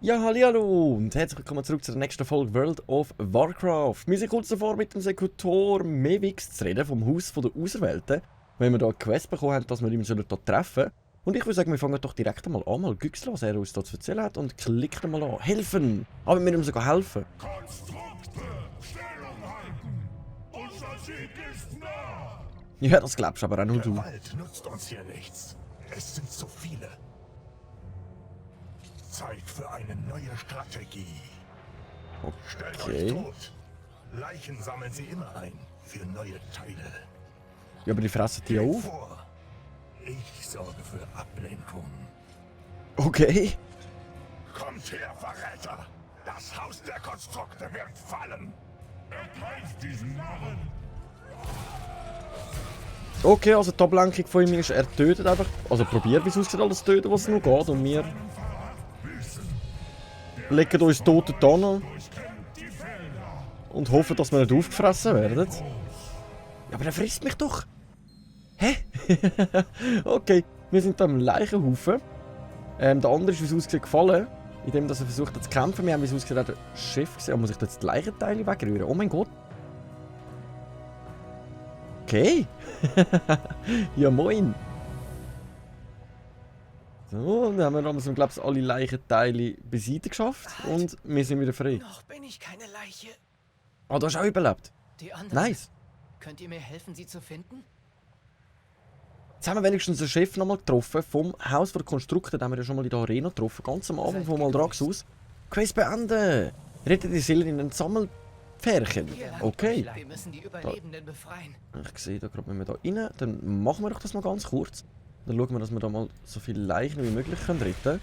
Ja, hallo und herzlich willkommen zurück zur nächsten Folge World of Warcraft. Wir sind kurz davor, mit dem Sekutor Mewix zu reden, vom Haus der Auserwählten, weil wir hier eine Quest bekommen haben, dass wir ihn hier treffen sollen. Und ich würde sagen, wir fangen doch direkt einmal an, mal güchseln, was er uns hier zu erzählen hat, und klicken mal an. Helfen! Aber wir müssen sogar helfen. Konstrukte, Stellung halten! Unser Sieg ist nah! Ja, das glaubst du aber auch nur du. Der Wald nutzt uns hier nichts. Es sind zu viele. Zeit für eine neue Strategie. Stellt euch Okay. tot. Leichen sammeln sie immer ein für neue Teile. Ja, aber die fressen die Geht auf. vor. Ich sorge für Ablenkung. Okay. Kommt her, Verräter! Das Haus der Konstrukte wird fallen! Ergreift diesen Narren! Okay, also die Ablenkung von ihm ist, er tötet einfach. Also probiert, wie es aussieht, alles töten, was nur geht. Und wir legen uns tote Tonnen und hoffen, dass wir nicht aufgefressen werden. Ja, aber er frisst mich doch! Hä? Okay, wir sind hier am Leichenhaufen. Der andere ist, wie es aussieht, gefallen. Indem dass er versucht hat zu kämpfen. Wir haben, wie es aussieht, der Chef gesehen. Muss ich da jetzt die Leichenteile wegrühren? Oh mein Gott! Okay! Ja, moin! So, dann haben wir damals, glaube ich, alle Leichenteile beiseite geschafft und wir sind wieder frei. Noch bin ich keine Leiche. Ah, du hast auch überlebt. Die anderen. Nice. Könnt ihr mir helfen, sie zu finden? Jetzt haben wir wenigstens den Chef nochmal getroffen vom Haus der Konstrukte. Den haben wir ja schon mal in der Arena getroffen. Ganz am Anfang von Maldrax aus. Quest beenden. Rettet die Seelen in ein Sammelpfärchen. Okay. Wir müssen die Überlebenden befreien. Ich sehe da gerade, wenn wir da rein, dann machen wir doch das mal ganz kurz. Dann schauen wir, dass wir da mal so viele Leichen wie möglich können retten.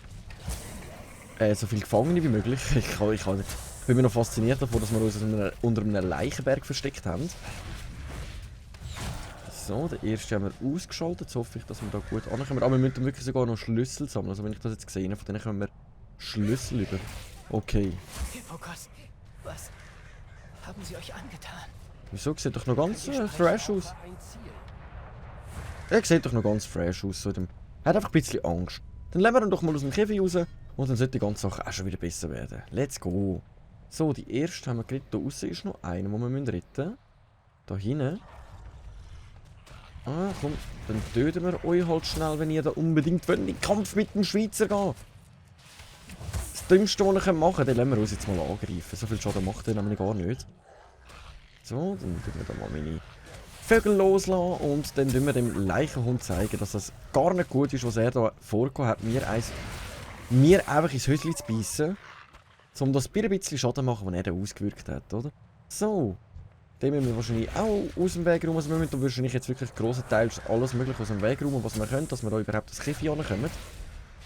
So viele Gefangene wie möglich. Ich bin mir noch fasziniert davon, dass wir uns unter einem Leichenberg versteckt haben. So, den ersten haben wir ausgeschaltet. Jetzt hoffe ich, dass wir da gut ankommen. Aber wir müssen wirklich sogar noch Schlüssel sammeln. Also wenn ich das jetzt gesehen habe, von denen kommen wir Schlüssel über. Okay. Hippokos, was haben sie euch angetan? Wieso? Sieht doch noch ganz fresh aus. Er sieht doch noch ganz fresh aus. So er hat einfach ein bisschen Angst. Dann lassen wir ihn doch mal aus dem Käfig raus. Und dann sollte die ganze Sache auch schon wieder besser werden. Let's go. So, die erste haben wir gerettet. Da außen ist noch einer, den wir retten müssen. Da hinten. Ah, komm. Dann töten wir euch halt schnell, wenn ihr da unbedingt wollt, in den Kampf mit dem Schweizer gehen. Das Dümmste, was wir machen können, den lassen wir uns jetzt mal angreifen. So viel Schaden macht er nämlich gar nicht. So, dann tun wir da mal meine Vögel loslassen und dann tun wir dem Leichenhund zeigen, dass das gar nicht gut ist, was er da vorgehabt hat, mir einfach ins Höschen zu beißen, um das ein bisschen Schaden zu machen, den er da ausgewirkt hat, oder? So, den müssen wir wahrscheinlich auch aus dem Weg rum, also wir müssen wahrscheinlich jetzt wirklich grossenteils alles mögliche aus dem Weg rum, was wir können, dass wir da überhaupt das Käfig ankommen.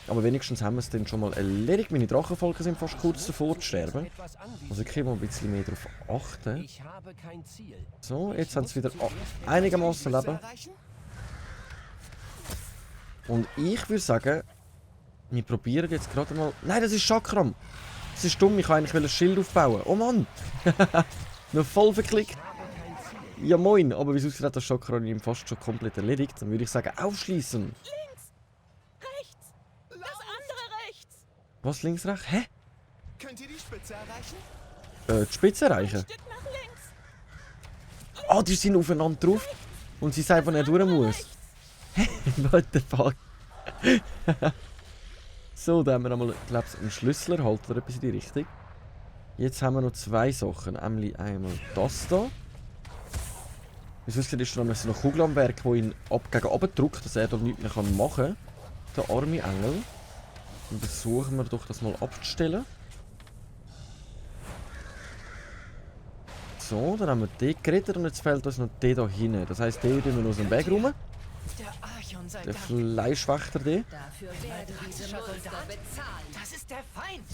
Aber wenigstens haben wir es dann schon mal erledigt. Meine Drachenvolken sind fast kurz davor zu sterben. Also ich kann mal ein bisschen mehr darauf achten. So, jetzt haben sie wieder einigermaßen Leben. Und ich würde sagen, wir probieren jetzt gerade mal... Nein, das ist Chakram! Das ist dumm, ich wollte eigentlich ein Schild aufbauen. Oh Mann! Noch voll verklickt. Ja moin, aber wie es aussieht, hat das Chakram ihm fast schon komplett erledigt. Dann würde ich sagen, aufschließen. Rechts! Das andere rechts! Was, links, rechts? Hä? Könnt ihr die Spitze erreichen? Die Spitze erreichen? Stück nach links! Ah, die sind aufeinander drauf. Und sie sagen, wo er durch muss. What the fuck? So, da haben wir einmal, glaube ich, einen Schlüssel erhalten oder etwas in die Richtung. Jetzt haben wir noch zwei Sachen. Nämlich einmal das hier. Wie sonst ist da noch eine Kugel am Werk, die ihn gegen oben drückt, dass er da nichts mehr machen kann. Der arme Engel. Dann versuchen wir doch das mal abzustellen. So, dann haben wir den gerettet und jetzt fehlt uns noch der da hinten. Das heisst, den tun wir aus dem Weg rum. Der Archon-Soldat. Der Fleischwächter, der. Dafür werden diese Monster bezahlen. Das ist der Feind.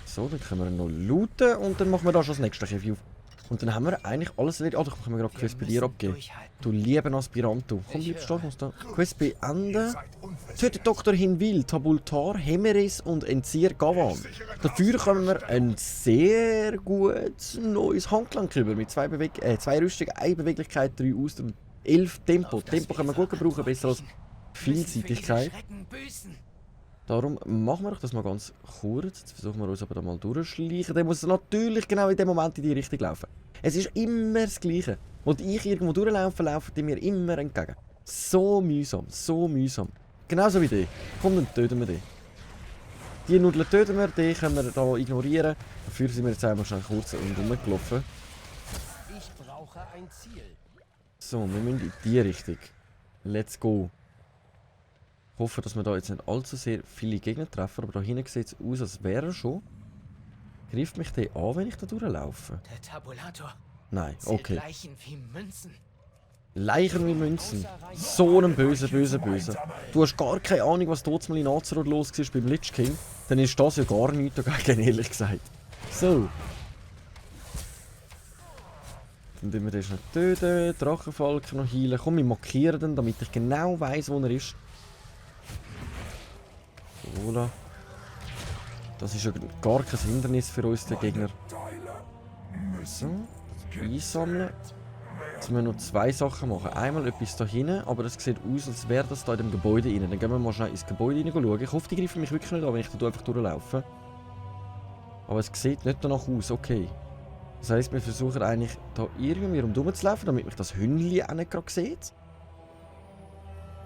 So, dann können wir noch looten und dann machen wir da schon das nächste Käfig auf. Und dann haben wir eigentlich alles erledigt. Oh, da können wir gerade Quest bei dir abgeben. Durchhalten. Du lieber Aspirant, du. Komm, Ich bleib stehen, höre. muss da. Quest beenden. Seid unverständlich. Tötet Dr. Hinwil, Tabultar, Hemeris und Enzier Gavan. Dafür kommen wir ein sehr gutes neues Handgelenk über mit 2 Rüstungen, 1 Beweglichkeit, 3 Ausdauer und 11 Tempo. Auf das Tempo können wir gut gebrauchen, besser als Vielseitigkeit. Darum machen wir doch das mal ganz kurz. Jetzt versuchen wir uns aber da mal durchschleichen. Dann muss es natürlich genau in dem Moment in die Richtung laufen. Es ist immer das Gleiche. Und ich irgendwo durchlaufe, laufen die mir immer entgegen. So mühsam, so mühsam. Genauso wie die. Komm, dann töten wir die. Die Nudeln töten wir, die können wir hier ignorieren. Dafür sind wir jetzt einmal schnell kurz rumgelaufen. Ich brauche ein Ziel. So, wir müssen in die Richtung. Let's go. Ich hoffe, dass wir da jetzt nicht allzu sehr viele Gegner treffen, aber da hinten sieht es aus, als wäre er schon. Greift mich der an, wenn ich da durchlaufe? Der Tabulator Nein, zählt okay. Leichen wie Münzen. Leichen wie Münzen. So ein böser. Du hast gar keine Ahnung, was dort mal in Azeroth los war beim Lich King. Dann ist das ja gar nichts dagegen, ehrlich gesagt. So. Dann tun wir den schnell töten, Drachenfalken noch heilen. Komm, wir markieren den, damit ich genau weiss, wo er ist. Voilà. Das ist ja gar kein Hindernis für uns, der Gegner. So, einsammeln. Jetzt müssen wir noch 2 Sachen machen. Einmal etwas da hinten, aber das sieht aus, als wäre das da in dem Gebäude rein. Dann gehen wir mal schnell ins Gebäude rein schauen. Ich hoffe, die greifen mich wirklich nicht an, wenn ich da einfach durchlaufe. Aber es sieht nicht danach aus, okay. Das heisst, wir versuchen eigentlich da irgendwie rundherum zu laufen, damit mich das Hündchen auch nicht gerade sieht.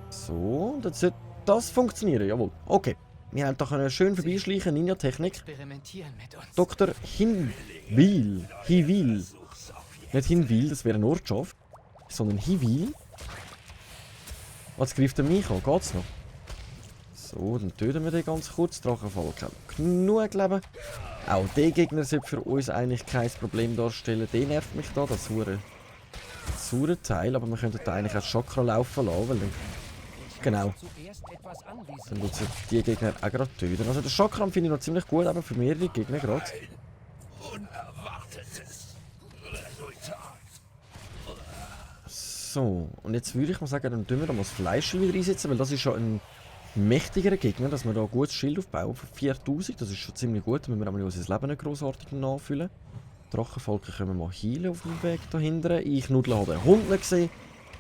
So, dann sollte das funktionieren, jawohl. Okay. Wir haben da schön vorbeischleichen, Ninja-Technik. Experimentieren mit uns. Dr. Hinwil. Hinwil. Nicht Hinwil, das wäre eine Ortschaft. Sondern Hinwil. Was greift er mich an? Geht's noch? So, dann töten wir den ganz kurz. Drachenfalken. Genug Leben. Auch der Gegner sollte für uns eigentlich kein Problem darstellen. Der nervt mich da, das saure Teil. Aber wir könnten da eigentlich auch Chakra laufen lassen. Weil dann, genau. Zuerst etwas anvisieren. Dann wird die Gegner auch gerade töten. Also den Chakram finde ich noch ziemlich gut, aber für mehrere Gegner gerade. Unerwartetes Resultat. So, und jetzt würde ich mal sagen, dann tun wir da mal das Fleisch wieder einsetzen, weil das ist schon ein mächtigerer Gegner, dass wir da ein gutes Schild aufbauen von 4000. Das ist schon ziemlich gut, wenn wir einmal unser Leben nicht grossartig nachfüllen. Drachenfalken können wir mal heilen auf dem Weg dahinter. Ich Nudel habe den Hund nicht gesehen.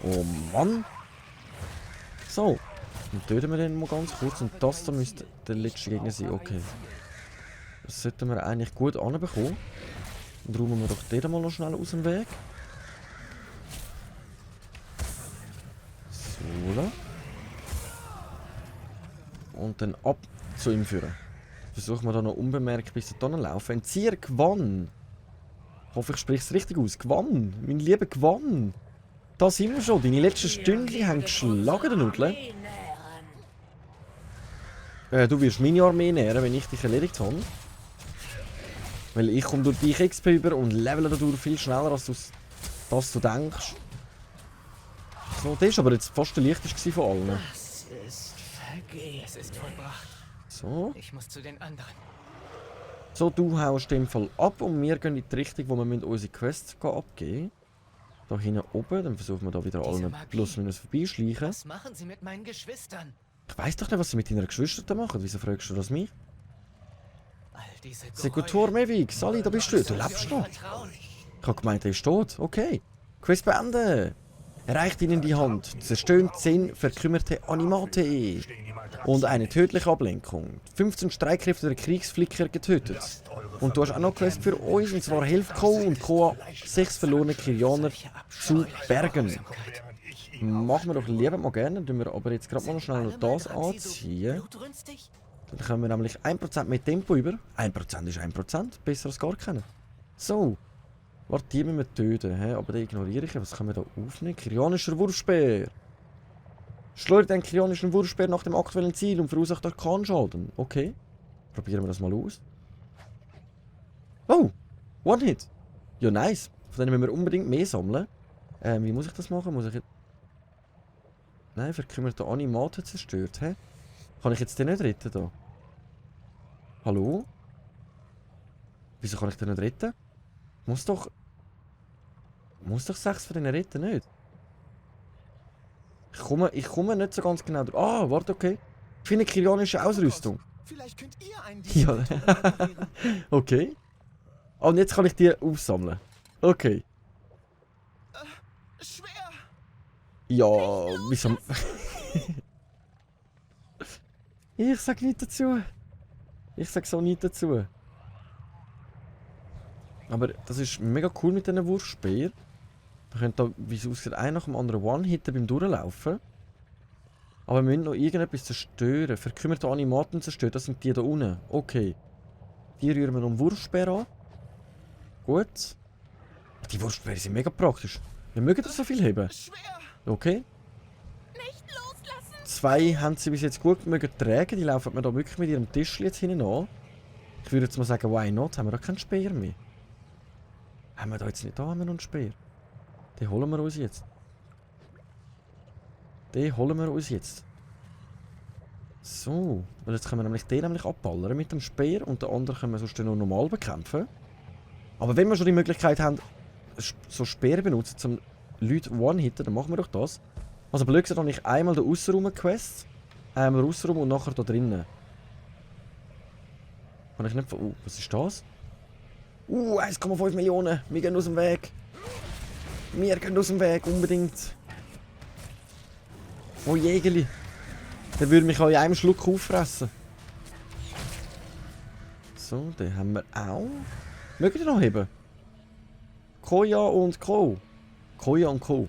Oh Mann. So, dann töten wir den mal ganz kurz und das da müsste der letzte Gegner sein. Okay. Das sollten wir eigentlich gut anbekommen. Dann räumen wir doch den mal noch schnell aus dem Weg. So. Und dann ab zu ihm führen. Versuchen wir da noch unbemerkt bis dorthin laufen. Entzieher Gwan. Ich hoffe, ich spreche es richtig aus. Gwan. Mein lieber Gwan. Da sind wir schon. Deine letzten Stündchen haben geschlagen, der Nudel. Du wirst meine Armee nähren, wenn ich dich erledigt habe. Weil ich komme durch dich XP über und level dadurch viel schneller, als du denkst. So, das war aber jetzt fast der leichteste von allen. Es ist vergehen. Es ist vollbracht. So. Ich muss zu den anderen. So, du haust in dem Fall ab und wir gehen in die Richtung, wo wir unsere Quests abgeben. Da hinten oben, dann versuchen wir da wieder alle plus minus vorbeischleichen. Was machen Sie mit meinen Geschwistern? Ich weiss doch nicht, was sie mit deiner Geschwister machen. Wieso fragst du das mich? All diese Sekutor Mevik, Sally, da bist du. Du lebst noch. Vertrauen. Ich habe gemeint, er ist tot. Okay. Quest beenden. Erreicht ihnen die Hand. Zerstört 10 verkümmerte Animate. Und eine tödliche Ablenkung. 15 Streitkräfte der Kriegsflicker getötet. Und du hast auch noch Quest für uns, und zwar Helft Co. und Koa 6 verlorene Kirianer zu bergen. Machen wir doch lieber mal gerne, dann tun wir aber jetzt gerade mal schnell noch das anziehen. Blutrünstig? Dann kommen wir nämlich 1% mehr Tempo über. 1% ist 1%, besser als gar keiner. So. Warte, die müssen wir töten, aber den ignoriere ich. Was können wir da aufnehmen? Kyrianischer Wurfspeer. Schleudert einen kyrianischen Wurfspeer nach dem aktuellen Ziel und verursacht Arkanschaden. Okay. Probieren wir das mal aus. Oh! One-Hit! Ja, nice. Von denen müssen wir unbedingt mehr sammeln. Wie muss ich das machen? Muss ich jetzt... Nein, verkümmerte Animate zerstört, Kann ich jetzt den nicht retten da? Hallo? Wieso kann ich den nicht retten? Muss doch... Muss doch 6 von denen retten, nicht? Ich komme nicht so ganz genau drauf. Ah, warte, okay. Ich finde kyrianische Ausrüstung. Vielleicht könnt ihr einen Ja. dieser Motoren reparieren. Okay. Ah, und jetzt kann ich die aufsammeln. Okay. Schwer. Ja, wieso... Ich sag nichts dazu. Ich sag so nichts dazu. Aber das ist mega cool mit diesen Wurfspeer. Wir können da, wie es aussieht, einer nach dem anderen One-Hitten beim Durchlaufen. Aber wir müssen noch irgendetwas zerstören. Verkümmerte Animaten zerstören, das sind die da unten. Okay. Die rühren wir noch einen Wurfspeer an. Gut. Die Wurfspeere sind mega praktisch. Wir mögen das so viel heben. Schwer. Okay. Nicht loslassen! 2 haben sie bis jetzt gut mögen tragen. Die laufen mir da wirklich mit ihrem Tisch jetzt hinten an. Ich würde jetzt mal sagen, why not? Haben wir da keinen Speer mehr? Haben wir da jetzt nicht da? Haben wir noch einen Speer? Den holen wir uns jetzt. Den holen wir uns jetzt. So. Weil jetzt können wir den nämlich abballern mit dem Speer und den anderen können wir sonst noch normal bekämpfen. Aber wenn wir schon die Möglichkeit haben, so Speere benutzen, um Leute one-hitten, dann machen wir doch das. Also blöd gesagt, habe ich einmal den Ausserraum-Quest, einmal Ausserraum und nachher da drinnen. Kann ich nicht... was ist das? 1,5 Millionen. Wir gehen aus dem Weg. Wir gehen aus dem Weg, unbedingt. Oh Jägerli. Der würde mich auch in einem Schluck auffressen. So, den haben wir auch. Mögt ihr noch heben? Koya und Co. Koya und Co.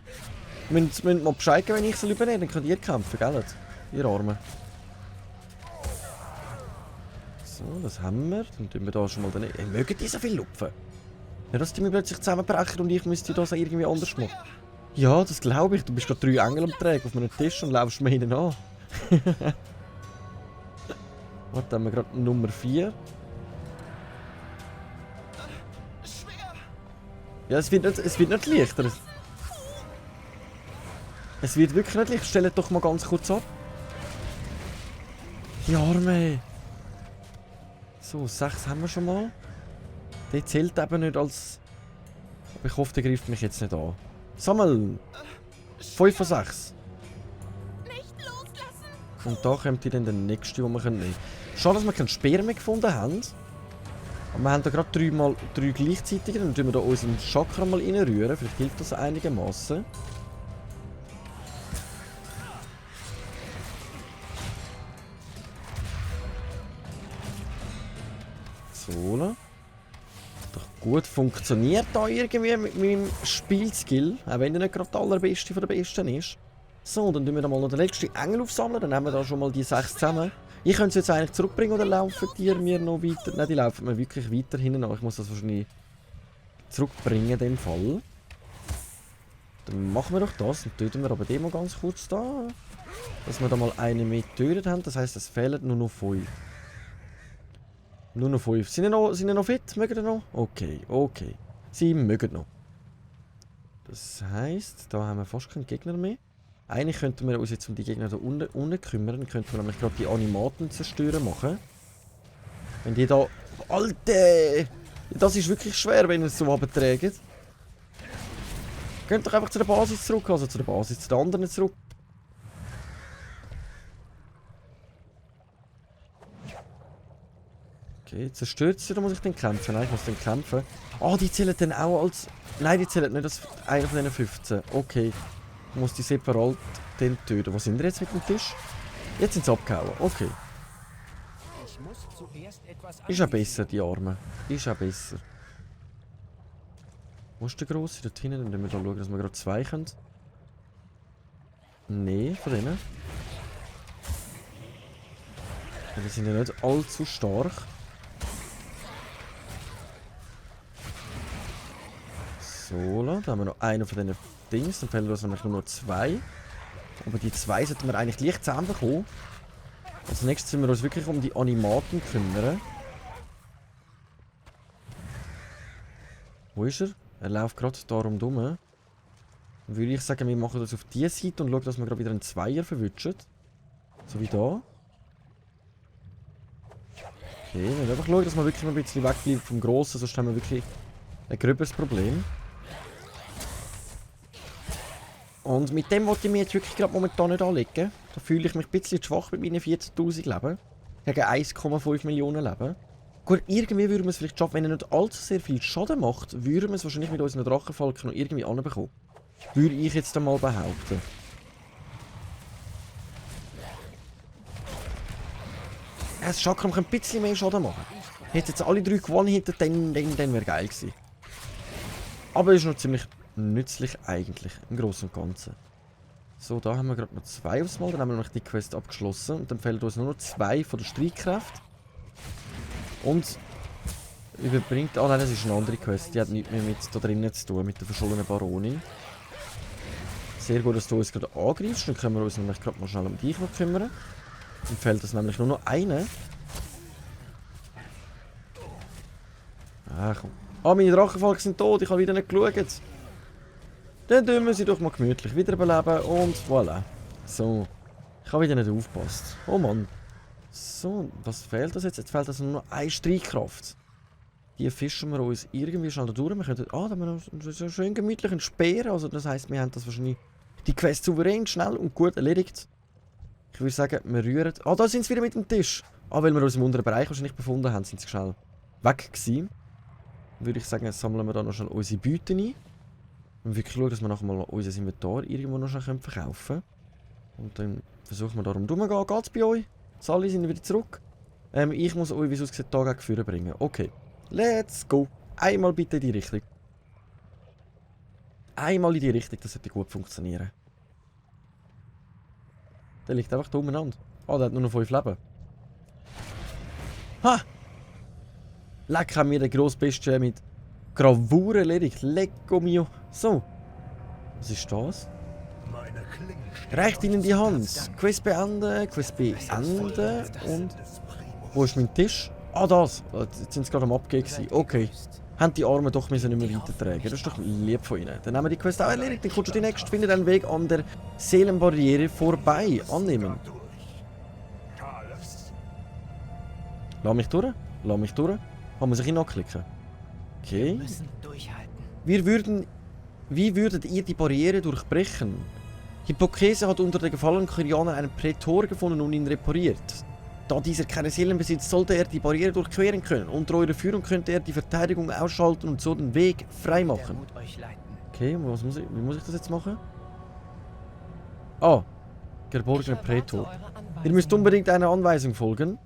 Müsst mal Bescheid geben, wenn ich sie übernehme, dann könnt ihr kämpfen, gell? Ihr Arme. So, das haben wir. Dann tun wir da schon mal daneben. Mögen die so viel lupfen? Ja, dass die mir plötzlich zusammenbrechen und ich müsste das irgendwie anders machen. Ja, das glaube ich. Du bist gerade 3 Engel am Tragen auf einem Tisch und laufst mir hinten an. Warte, haben wir gerade Nummer 4. Schwer. Ja, es wird nicht leichter. Es wird wirklich nicht leichter. Stellt doch mal ganz kurz ab. Die Arme. So, 6 haben wir schon mal. Der zählt eben nicht als... Aber ich hoffe, der greift mich jetzt nicht an. Sammel! 5 von 6. Nicht loslassen! Und da kommt dann der nächste, den wir nehmen können. Schade, dass wir keinen Speer mehr gefunden haben. Aber wir haben da gerade 3 gleichzeitig. Dann tun wir da unseren Chakra mal reinrühren. Vielleicht hilft das einigermaßen. So. Doch gut funktioniert da irgendwie mit meinem Spielskill. Auch wenn er nicht gerade der allerbeste von den Besten ist. So, dann tun wir da mal noch den letzten Engel aufsammeln. Dann haben wir da schon mal die 6 zusammen. Ich könnte sie jetzt eigentlich zurückbringen oder laufen die mir noch weiter? Nein, die laufen mir wirklich weiter hinten an. Ich muss das wahrscheinlich zurückbringen in dem Fall. Dann machen wir doch das. Dann töten wir aber den mal ganz kurz da. Dass wir da mal einen mehr getötet haben. Das heisst, es fehlen nur noch 5. Nur noch 5. Sind ihr noch fit? Mögen ihr noch? Okay, okay. Sie mögen noch. Das heisst, da haben wir fast keinen Gegner mehr. Eigentlich könnten wir uns jetzt um die Gegner da unten kümmern. Dann könnten wir nämlich gerade die Animaten zerstören machen. Wenn die da... Alter! Das ist wirklich schwer, wenn ihr es so abträgt. Könnt doch einfach zu der Basis zurück. Also zu der Basis, zu den anderen zurück. Okay, zerstört sie oder muss ich den kämpfen? Nein, ich muss den kämpfen. Ah, die zählen dann auch als... Nein, die zählen nicht als einer von diesen 15. Okay. Ich muss die separat den töten. Wo sind wir jetzt mit dem Tisch? Jetzt sind sie abgehauen. Okay. Ich muss zuerst etwas Ist ja besser, die Arme. Ist ja besser. Wo ist der Grosse? Dort hinten. Dann müssen wir da schauen, dass wir gerade 2 können. Nein, von denen. Die sind ja nicht allzu stark. So, da haben wir noch einen von diesen Dings. Dann fehlen uns nämlich nur noch 2. Aber die 2 sollten wir eigentlich leicht zusammenbekommen. Als nächstes müssen wir uns wirklich um die Animaten kümmern. Wo ist er? Er läuft gerade da rum. Dann würde ich sagen, wir machen das auf diese Seite und schauen, dass wir gerade wieder einen Zweier verwutschen. So wie da. Okay, wir müssen einfach schauen, dass wir wirklich ein bisschen wegbleiben vom Grossen, sonst haben wir wirklich ein gröberes Problem. Und mit dem wollte ich mich jetzt wirklich gerade momentan nicht anlegen. Da fühle ich mich ein bisschen zu schwach mit meinen 14'000 Leben. Gegen 1,5 Millionen Leben. Gut, irgendwie würden wir es vielleicht schaffen, wenn er nicht allzu sehr viel Schaden macht, würden wir es wahrscheinlich mit unseren Drachenfalken noch irgendwie anbekommen. Würde ich jetzt einmal behaupten. Das Chakram kann ein bisschen mehr Schaden machen. Hätte jetzt alle 3 gewonnen hätten, dann wäre geil gewesen. Aber es ist noch ziemlich nützlich eigentlich, im Großen und Ganzen. So, da haben wir gerade noch 2 aufs Mal, dann haben wir noch die Quest abgeschlossen. Und dann fehlen uns nur noch 2 von der Streitkräfte. Und überbringt... Ah nein, das ist eine andere Quest, die hat nichts mehr mit da drinnen zu tun, mit der verschollenen Baronin. Sehr gut, dass du uns gerade angreifst, dann können wir uns nämlich gerade mal schnell um dich noch kümmern. Dann fehlt uns nämlich nur noch eine. Ah, komm. Ah, meine Drachenfalken sind tot, ich habe wieder nicht geschaut. Dann tun wir sie doch mal gemütlich wiederbeleben und voilà. So. Ich habe wieder nicht aufgepasst. Oh Mann. So, was fehlt das jetzt? Jetzt fehlt also nur noch eine Streitkraft. Die fischen wir uns irgendwie schnell da durch. Wir könnten... Ah, da haben wir noch so schön gemütlichen Speer. Also das heisst, wir haben das wahrscheinlich... Die Quest souverän, schnell und gut erledigt. Ich würde sagen, wir rühren... Ah, da sind sie wieder mit dem Tisch. Ah, weil wir uns im unteren Bereich wahrscheinlich befunden haben, sind sie schnell weg gewesen. Würde ich sagen, jetzt sammeln wir da noch schnell unsere Beute ein. Und wirklich schauen, dass wir nachher mal unser Inventar irgendwo noch schnell verkaufen können. Und dann versuchen wir darum rumzugehen. Geht's bei euch? Alle sind wieder zurück. Ich muss euch, wie es aussieht, Tag gegen Führer bringen. Okay. Let's go. Einmal bitte in die Richtung. Einmal in die Richtung, das sollte gut funktionieren. Der liegt einfach da umeinander. Ah, der hat nur noch 5 Leben. Ha! Leck, haben wir den Grossbestie mit Gravur erledigt. Lecco mio. So. Was ist das? Reicht ihnen die Hand. Quest beenden, Quest beenden. Und... Wo ist mein Tisch? Ah, das. Jetzt sind sie gerade am Abgehen. Okay. Haben die Arme doch müssen nicht mehr weitertragen. Das ist doch lieb von ihnen. Dann haben wir die Quest auch erledigt. Dann kommst du die nächste. Finde den Weg an der Seelenbarriere vorbei. Annehmen. Lass mich durch. Lass mich durch. Kann man sich hinklicken. Okay. Wir müssen durchhalten. Wie würdet ihr die Barriere durchbrechen? Hippokese hat unter den gefallenen Kyrianern einen Prätor gefunden und ihn repariert. Da dieser keine Seelen besitzt, sollte er die Barriere durchqueren können. Unter eurer Führung könnte er die Verteidigung ausschalten und so den Weg freimachen. Okay, wie muss ich das jetzt machen? Ah, geborgener Prätor. Ihr müsst unbedingt einer Anweisung folgen.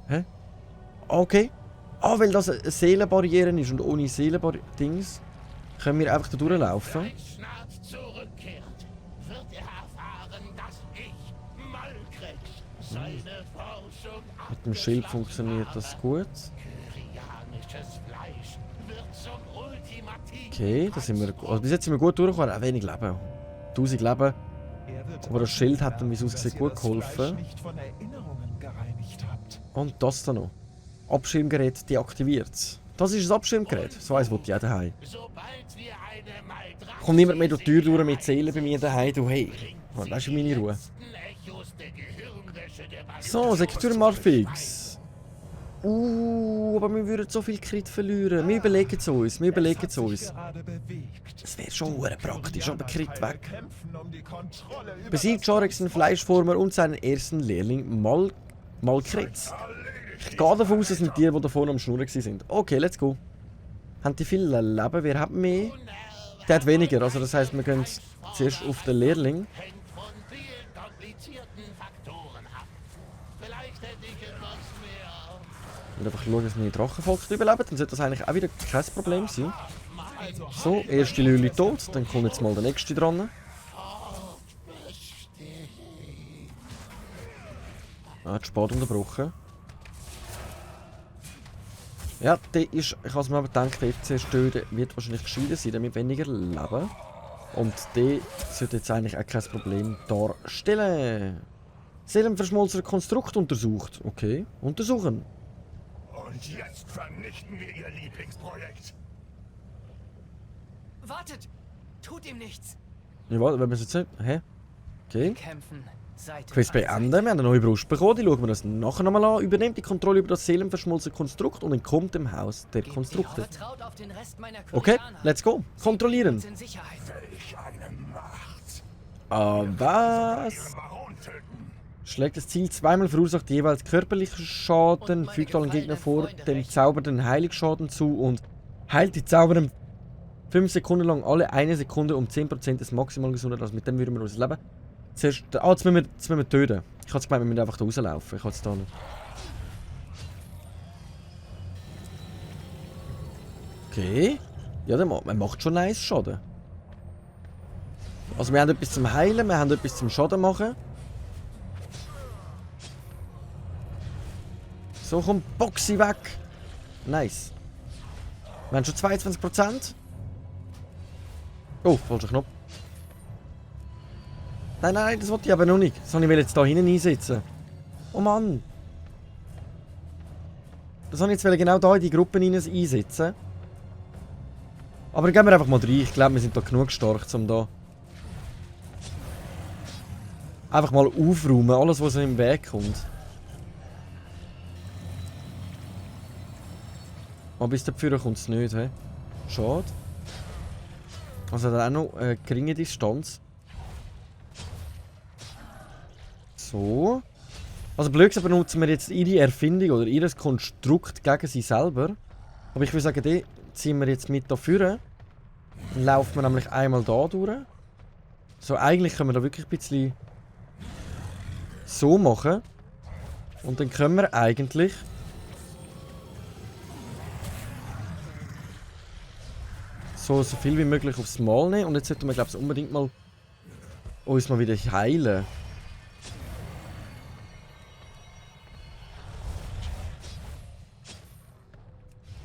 Hä? Okay. Ah, weil das eine Seelenbarriere ist und ohne Seelenbarriere-Dings können wir einfach da durchlaufen. Mit dem Schild funktioniert das gut. Okay, da sind wir. Also bis jetzt sind wir gut durchgekommen, auch wenig Leben. 1000 Leben. Aber das Schild hat dann, wie es aussieht, gut geholfen. Und das da noch. Abschirmgerät deaktiviert. Das ist ein Abschirmgerät. So eins will jeder daheim. Kommt niemand mehr durch die Tür durch mit Seelen bei mir daheim. Du, hey. Das ist meine Ruhe. So, Sektor Marfix. Aber wir würden so viel Crit verlieren. Wir überlegen es uns. Wir überlegen es uns. Das wäre schon praktisch, aber Crit weg. Besiegt Jorex den Fleischformer und seinen ersten Lehrling Malkritz. Ich gehe davon aus, das sind die da vorne am Schnurren waren. Okay, let's go. Haben die viel Leben? Wer hat mehr? Der hat weniger. Also das heisst, wir gehen zuerst auf den Lehrling. Und einfach schauen, dass meine Drachenvolk überleben. Dann sollte das eigentlich auch wieder kein Problem sein. So, erste Lüli tot. Dann kommt jetzt mal der nächste dran. Ah, die Spade unterbrochen. Ja, der ist, ich habe mir aber gedacht, der FC wird wahrscheinlich gescheiter sein, damit weniger leben. Und der sollte jetzt eigentlich auch kein Problem darstellen. Seelenverschmolzener Konstrukt untersucht. Okay, untersuchen. Und jetzt vernichten wir ihr Lieblingsprojekt. Wartet! Tut ihm nichts! Ja, warte, wenn wir es jetzt nicht... Hä? Okay. Kämpfen Seite Quiz an beenden. Seite. Wir haben eine neue Brust bekommen. Die schauen wir uns nachher nochmal an. Übernimmt die Kontrolle über das seelenverschmolzene Konstrukt und entkommt dem Haus der Gebt Konstrukte. ihr Vertraut auf den Rest meiner Okay, Kurianer. let's go. Kontrollieren. Uns in Sicherheit. Welch eine Macht. Ah, was? Ihren Baron töten. Schlägt das Ziel zweimal, verursacht jeweils körperlichen Schaden, Und meine fügt allen Gegnern vor gefallenen Freunde dem recht. Zauber den Heiligschaden zu und heilt die Zauberer 5 Sekunden lang alle 1 Sekunde um 10% des maximalen Gesundheit. Also mit dem würden wir unser Leben. Zuerst, jetzt müssen wir töten. Ich hatte gemeint, wir müssen einfach da rauslaufen. Ich hatte es da nicht. Okay. Ja, der macht schon nice Schaden. Also wir haben etwas zum Heilen, wir haben etwas zum Schaden machen. So, komm, Boxy weg. Nice. Wir haben schon 22%. Oh, falscher Knopf. Nein, nein, das wollte ich aber noch nicht. Das wollte ich jetzt da hinten einsetzen. Oh Mann. Das wollte ich jetzt genau da in die Gruppen einsetzen. Aber gehen wir einfach mal rein. Ich glaube, wir sind da genug stark, um da einfach mal aufräumen, alles was so im Weg kommt. Aber bis dafür kommt es nicht, he? Schade. Also dann auch noch eine geringe Distanz. So. Also blöd gesagt, benutzen wir jetzt ihre Erfindung oder ihr Konstrukt gegen sie selber. Aber ich würde sagen, die ziehen wir jetzt mit da vorne. Dann laufen wir nämlich einmal da durch. So, eigentlich können wir da wirklich ein bisschen so machen. Und dann können wir eigentlich so viel wie möglich aufs Mal nehmen. Und jetzt sollten wir, glaube ich, unbedingt mal uns mal wieder heilen.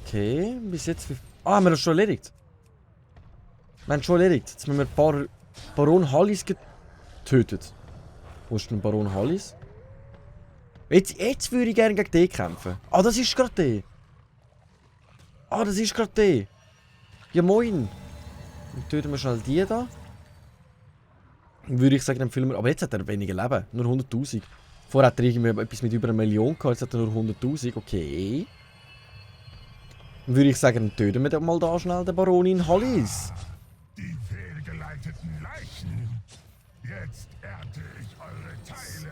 Okay, bis jetzt... Ah, haben wir das schon erledigt? Wir haben schon erledigt. Jetzt müssen wir Baron Hallis getötet. Wo ist denn Baron Hallis? Jetzt würde ich gerne gegen den kämpfen. Ah, das ist gerade der. Ah, das ist gerade der. Ja, moin. Dann töten wir schnell die da. Dann würde ich sagen, dann füllen wir... Aber jetzt hat er weniger Leben. Nur 100'000. Vorher hat er irgendwie etwas mit über 1 Million gehabt. Jetzt hat er nur 100'000. Okay. Dann würde ich sagen, dann töten wir doch mal da schnell den Baronin Hallis. Die fehlgeleiteten Leichen. Jetzt ernte ich eure Teile.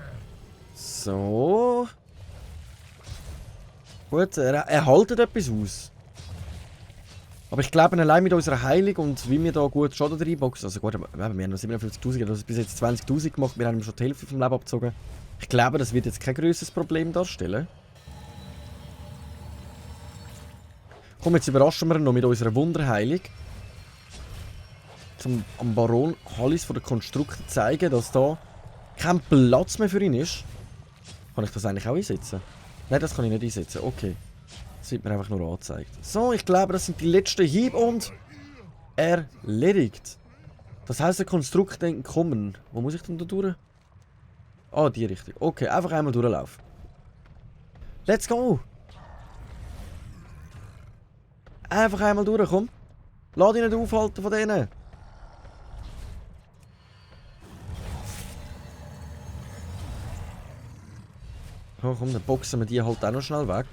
So. Gut, er haltet etwas aus. Aber ich glaube, allein mit unserer Heilung und wie wir da gut Schaden reinboxen. Also gut, wir haben noch 57'000, also bis jetzt 20'000 gemacht, wir haben ihm schon die Hälfte vom Leben abgezogen. Ich glaube, das wird jetzt kein grösseres Problem darstellen. Komm, jetzt überraschen wir ihn noch mit unserer Wunderheilung. Um am Baron Hallis von der Konstrukte zeigen, dass da kein Platz mehr für ihn ist. Kann ich das eigentlich auch einsetzen? Nein, das kann ich nicht einsetzen. Okay. Das wird mir einfach nur angezeigt. So, ich glaube, das sind die letzten Hiebe und erledigt. Das heisst, der Konstrukt entkommen. Wo muss ich denn da durch? Ah, die Richtung. Okay, einfach einmal durchlaufen. Let's go! Einfach einmal durch, komm. Lass dich nicht aufhalten von denen. Oh, komm, dann boxen wir die halt auch noch schnell weg.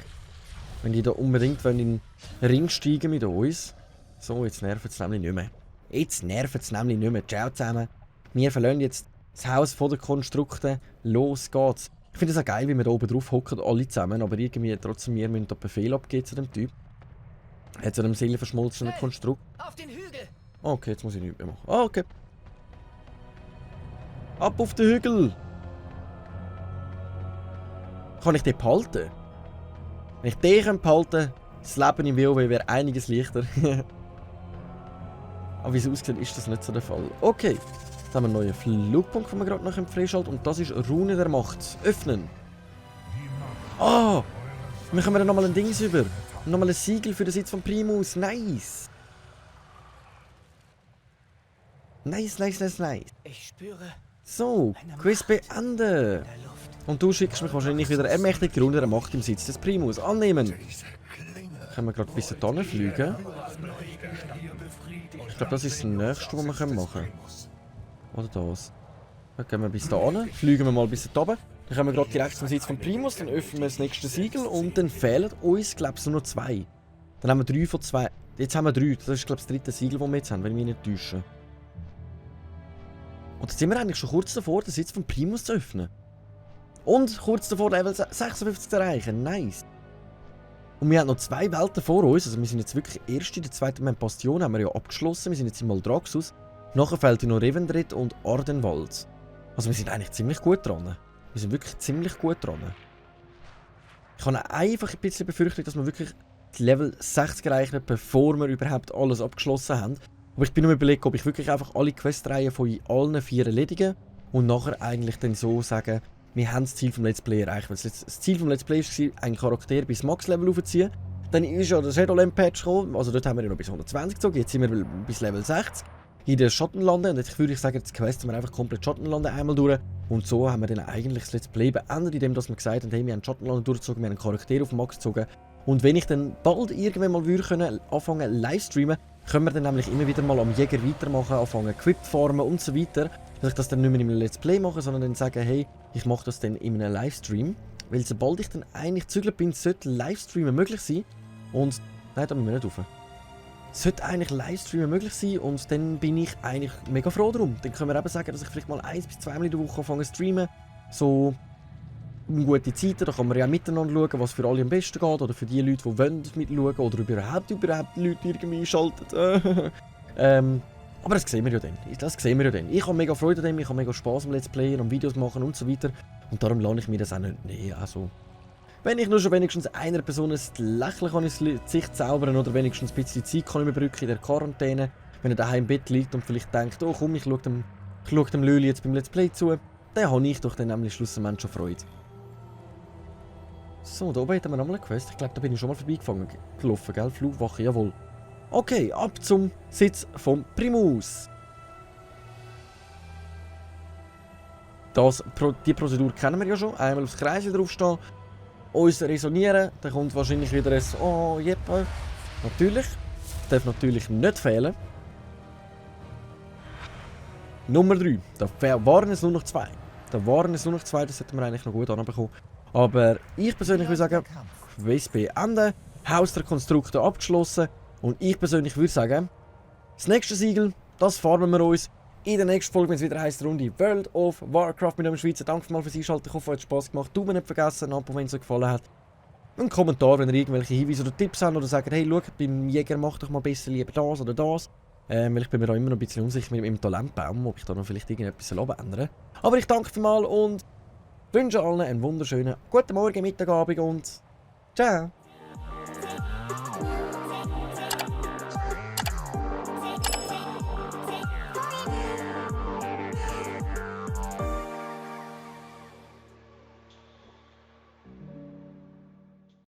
Wenn die da unbedingt in den Ring steigen mit uns. So, jetzt nervt es nämlich nicht mehr. Jetzt nervt es nämlich nicht mehr. Ciao zusammen. Wir verlassen jetzt das Haus von den Konstrukten. Los geht's. Ich finde es auch geil, wie wir da oben drauf hocken, alle zusammen. Aber irgendwie trotzdem, wir müssen da Befehl abgeben zu dem Typ. Zu einem seelenverschmolzenen Konstrukt. Auf den Hügel! Okay, jetzt muss ich nichts mehr machen. Ah, okay. Ab auf den Hügel! Kann ich den behalten? Wenn ich den behalten könnte, das Leben im WoW wäre einiges leichter. Aber wie es aussieht, ist das nicht so der Fall. Okay, jetzt haben wir einen neuen Flugpunkt, den wir gerade noch freischalten. Und das ist Rune der Macht. Öffnen. Ah! Wir können nochmal ein Ding über. Nochmal ein Siegel für den Sitz von Primus. Nice! Nice, nice, nice, nice. Ich spüre So, Quiz beenden. in der Luft. Und du schickst mich wahrscheinlich wieder ermächtigt Rune der Macht im Sitz des Primus. Annehmen. Können wir gerade ein bisschen da fliegen? Ich glaube, das ist das nächste, was wir machen können. Oder das? Dann gehen wir bis da hin, fliegen wir mal bis da oben. Dann kommen wir gerade direkt zum Sitz von Primus, dann öffnen wir das nächste Siegel und dann fehlen uns, glaube ich, nur noch 2. Dann haben wir 3 von 2. Jetzt haben wir 3. Das ist, glaube ich, das dritte Siegel, das wir jetzt haben, wenn wir mich nicht täuschen. Und jetzt sind wir eigentlich schon kurz davor, den Sitz von Primus zu öffnen. Und kurz davor, Level 56 zu erreichen. Nice. Und wir haben noch 2 Welten vor uns. Also wir sind jetzt wirklich Erste. Die zweite Bastion haben wir ja abgeschlossen. Wir sind jetzt in Maldraxxus. Nachher fehlt noch Revendreth und Ardenwald. Also wir sind eigentlich ziemlich gut dran. Wir sind wirklich ziemlich gut dran. Ich habe einfach ein bisschen befürchtet, dass wir wirklich die Level 60 erreichen, bevor wir überhaupt alles abgeschlossen haben. Aber ich bin mir überlegt, ob ich wirklich einfach alle Questreihen von allen 4 erledige und nachher eigentlich dann so sagen, wir haben das Ziel vom Let's Play erreicht. Weil das Ziel vom Let's Play war, einen Charakter bis Max-Level aufzuziehen. Dann ist ja das Shadowland-Patch gekommen, also dort haben wir ja noch bis 120 gezogen, jetzt sind wir bis Level 60. In den Schattenlanden, und jetzt würde ich sagen, jetzt questen wir einfach komplett Schattenlanden einmal durch. Und so haben wir dann eigentlich das Let's Play beendet, indem wir gesagt haben, hey, wir haben Schattenlanden durchgezogen, wir haben einen Charakter auf Max gezogen. Und wenn ich dann bald irgendwann mal würde anfangen livestreamen, können wir dann nämlich immer wieder mal am Jäger weitermachen, anfangen Equip farmen und so weiter. Dass ich das dann nicht mehr in einem Let's Play mache, sondern dann sagen, hey, ich mache das dann in einem Livestream. Weil sobald ich dann eigentlich gezügelt bin, sollte Livestreamen möglich sein. Und, nein, da müssen wir nicht rauf. Sollte eigentlich Livestreamen möglich sein und dann bin ich eigentlich mega froh darum. Dann können wir eben sagen, dass ich vielleicht mal 1 bis 2 Mal in der Woche anfange zu streamen. So um gute Zeiten, da kann man ja auch miteinander schauen, was für alle am besten geht. Oder für die Leute, die wollen mitschauen oder überhaupt Leute irgendwie einschalten. Aber das sehen wir ja dann. Ich habe mega Freude an dem, ich habe mega Spaß am Let's Playen, am Videos machen und so weiter. Und darum lasse ich mir das auch nicht nehmen. Also, wenn ich nur schon wenigstens einer Person ein Lächeln ins Gesicht zaubern oder wenigstens ein bisschen Zeit kann überbrücken in der Quarantäne, wenn er daheim im Bett liegt und vielleicht denkt, oh komm, ich schaue dem Löli jetzt beim Let's Play zu, dann habe ich doch dann nämlich schlussendlich schon Freude. So, da oben hätten wir nochmal eine Quest. Ich glaube, da bin ich schon mal vorbeigelaufen, gell? Flugwache, jawohl. Okay, ab zum Sitz vom Primus. Die Prozedur kennen wir ja schon. Einmal aufs Kreisel draufstehen, uns resonieren, dann kommt wahrscheinlich wieder ein «Oh, Jeppe». Natürlich. Darf natürlich nicht fehlen. Nummer 3. Da waren es nur noch 2. Das hätten wir eigentlich noch gut anbekommen. Aber ich persönlich würde sagen, Quest beenden, Haus der Konstrukte abgeschlossen. Und ich persönlich würde sagen, das nächste Siegel, das farmen wir uns in der nächsten Folge, wenn es wieder heisst, Runde World of Warcraft mit einem Schweizer. Danke mal fürs Einschalten, ich hoffe, es hat Spass gemacht. Daumen nicht vergessen, ein Abo, wenn es euch gefallen hat. Einen Kommentar, wenn ihr irgendwelche Hinweise oder Tipps habt oder sagt, hey, schau, beim Jäger mach doch mal besser lieber das oder das. Weil ich bin mir da immer noch ein bisschen unsicher mit dem Talentbaum, ob ich da noch vielleicht irgendetwas ändern soll. Aber ich danke vielmals und wünsche allen einen wunderschönen guten Morgen, Mittag, Abend und ciao!